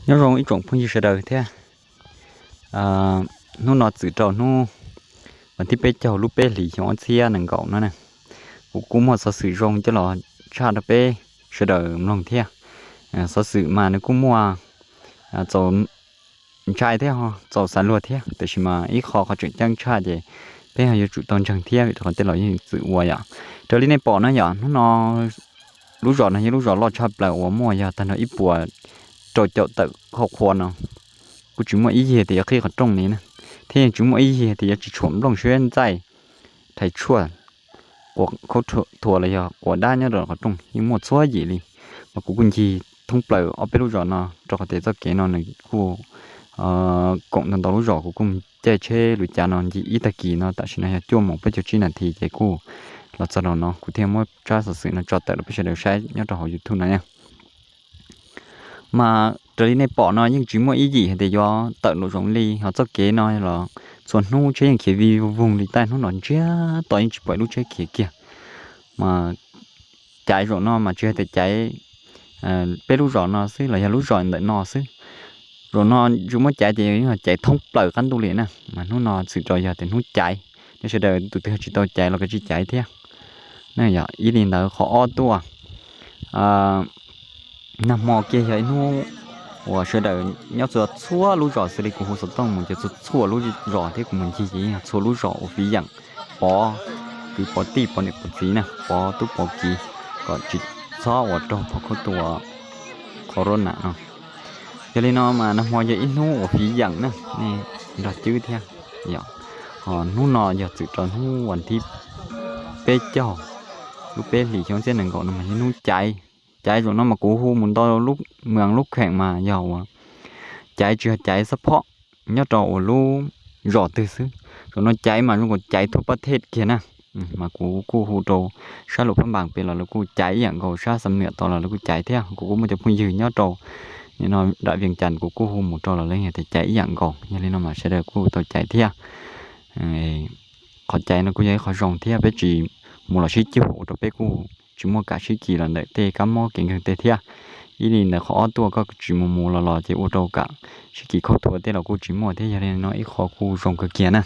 Nyob zoo ib tsoom phooj ywg sawv daws thiab. Hnub no txwm rau hnub vas thib peb caug lub peb hlis xyoo ob txhiab nees nkaum no na, kuv kuj muaj xov xwm zoo coj los tshaj rau peb sawv daws mloog thiab. Xov xwm mas nws kuj muaj txaus ntshai thiab txaus xav luag thiab, tiam sis mas ib qho qhov tseem ceeb tshaj ces peb ho yuav tsum tau ntseeg thiab vim rau qhov tej laus yeej txwm ua yom. Raws li nej pom na yom, hnub no lub zos no yog lub zos loj tshaj plaws uas muaj yog tag nrho ib puas rau caum tawm qhov qhua no. Kuj tsis muaj ib yig tias yuav qhib qhov rooj li na, thiab yeej tsis muaj ib yig tias yuav tsis tshuam nplooj siab ntxaij, rhais tshuaj, quas khaub thuas los yog quas dab nyob rau qhov rooj yeej muaj txhua yim li. Mas kuv kuj ncig thoob plaws ob peb lub zos no rau qhov tias txoj kev no nws kuj koom ntau ntau lub zos, kuv kuj caij tsheb lus cav no ncig ib tag kis no tam sim no yog cuaj moos plaub caug tsib nas this ces kuj los txog rau no kuv thiaj muab tsab xov xwm no tso tawm rau peb sawv daws saib nyob rau hauv YouTube no na. Mas raws li nej pom no yeej tsis muaj ib yim hais tias yuav tawm los zoo li, ho txoj kev no los txhua hnub tsheb yeej khiav vij voog li, tab hnub no ntsiag to yeej tsis pom lub tsheb khiav kiag. Mas caiv zaum no mas tsis hais tias caiv peb lub zos no xwb los yog lub zos ntawm no xwb, zaum no tsis muab caiv ces caiv thoob plaws qab ntuj li na. Mas hnub no txwm rau yog tias hnub caiv, nej sawv daws tus twg tsis tau caiv los kav tsij caiv thiab. Ib li ntawd qhov ob tuaj, nag hmo kiag yog ib hnub uas sawv daws nyob txhua txhua lub zos xws li kuv hu xov tooj mus ces txhua txhua lub zos thiab kuv mus ncig ces yeej yog txhua lub zos uas fiv yeem, pov kwv pov tij pov niam pov txiv na, pov tub pov kiv kom tsis txhob ua raug phom khaub thuas corona no. Yog li no mas nag hmo yog ib hnub uas fiv yeem na, nej nrog cwb thiab. Ho hnub no yog txwm rau hnub vas thib peb caug lub peb hlis xyoo ob txhiab nees nkaum no mas yog hnub caiv. Caiv zaum no mas kuv hu mus ntau lub mees lub kheem mas yog uas caiv tsis yog caiv xab phob nyob rau uas lub zos twg xwb. Zaum no caiv mas zoo nkaus caiv thoob pab thej kiag na. Mas kuv kuj hu rau sab Luam Phab Npas pem los lawv kuj caiv ib yam nkaus, sab Xam Nuam tod los lawv kuj caiv thiab. Kuv kuj muaj cov phooj ywg nyob rau nim no nram Vias Cas kuv kuj hu mus rau los lawv hais tias caiv ib yam nkaus. Yog li no mas sawv daws kuj tau caiv thiab. Qhov caiv no kuj yog ib qho zoo thiab, peb tsis mus los sib cuag ua rau peb kuj tsis muaj kam sib kis los ntawm tej kab mob kev nkeeg tej thiab. Ib li ntawd qhov ob tuaj koj tsis mus mus los los ces ua rau kam sib kis khaub thuas tej los kuj tsis muaj thiab. Yog li no ib qho kuj zoo kawg kiag na.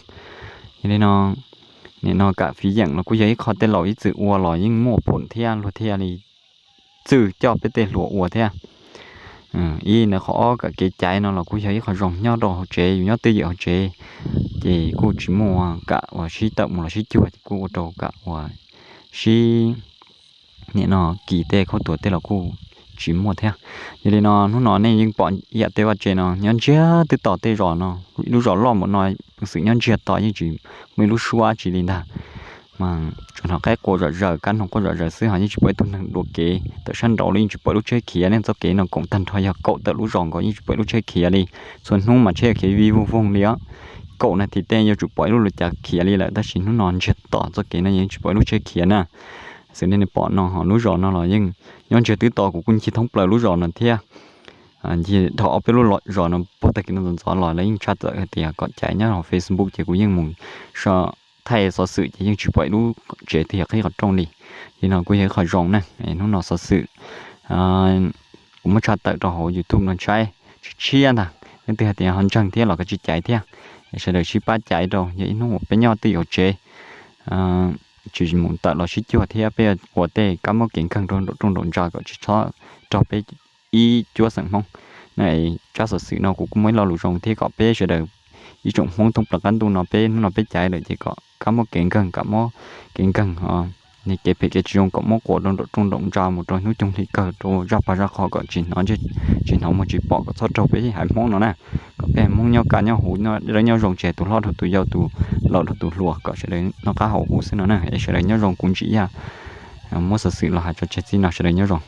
Yog li no, nim no kam fiv yeem los kuj yog ib qho tej laus ib txwm ua los yeej muaj phoom thiab luag thiaj li txwj coj peb tej hluas ua thiab. Ib ntawd qhov ob kam kev caiv no los kuj yog ib qho zoo nyob rau hauv tsev, yus nyob twj ywm hauv tsev ces kuj tsis muaj kam uas sib tawm mus los sib cuag ces kuj ua rau kam uas sib nim no kis tej khaub thuas tej los kuj tsis muaj thiab. Yog li no hnub no nej yeej pom ib yam tej vaj tse no nyob ntsiag twb to tej zos no, lub zos loj npaum no peev xwm nyob ntsiag to yeej tsis muaj ib lub suab dab tsi li ntag. Mas tsuas hnov qaib qua zom zaws, kab noog quaj zom zaws xwb, ho yeej tsis pom ib tug neeg dua kev. Tawm sab nraud los yeej tsis pom ib lub tsheb khiav, nej txoj kev no koom tag nrho yog kaum tawm lub zos nkaus yeej tsis pom ib lub tsheb khiav li. Txhua hnub mas tsheb khiav vij voog voog li os. Kaum nas this tej yuav tsum pom ib lub lus cav khiav li lawm, tab sis hnub no ntsiag to txoj kev no yeej tsis pom ib lub tsheb khiav na. Xws li nej pom no ho lub zos no los yeej nyob ntsiag twb to, kuv kuj ncig thoob plaws lub zos no thiab. Ncig dhau ob peb lub zos no puag tag kis no ntxov ntxov los lawv yeej tshaj tawm hais tias kom caiv nyob hauv Facebook ces kuv yeej mus so thaij xov xwm ces yeej tsis pom ib lub tsev twg yog qhib qhov rooj li. Li no kuj yog ib qho zoo na. Hnub no xov xwm kuv muab tshaj tawm rau hauv YouTube no saib tshiab tshiab ntag. Leej twg hais tias ho ntseeg thiab los kav tsij caiv thiab. Sawv daws sib pab caiv rau, yog ib hnub uas peb nyob twj ywm hauv tsev, tsis mus tawm los sib cuag thiab peb ua tej kab mob kev nkeeg rau nraum rooj nraum ntsa kom tsis txhob raug peb ib cuab xeem Hmoob. Tsab xov xwm no kuv kuj muaj ib lo lus zoo thiab kom peb sawv daws ib tsoom Hmoob thoob plaws qab ntuj no peb hnub no peb caiv lawm ces kom kab mob kev nkeeg, kom mob kev nkeeg, kev phem kev tsis zoo kom muab quas rau nraum rooj nraum ntsa mus rau hnub coog hli kawg rau zaj pag zaj qho kom tsis hnov, tsis hnov muag tsis pom kom txhob raug peb haiv Hmoob no na. Kom peb haiv Hmoob nyob kaj nyob huv, nyob dawb nyob zoo, tsis hais tus hlob rau tus yau, tus laus rau tus hluas, kom sawv daws noj qab haus huv xwb no na. Es sawv daws nyob zoo, kuv Ntsim Yaj muab xov xwm los hais tso tseg txij no, sawv daws nyob zoo.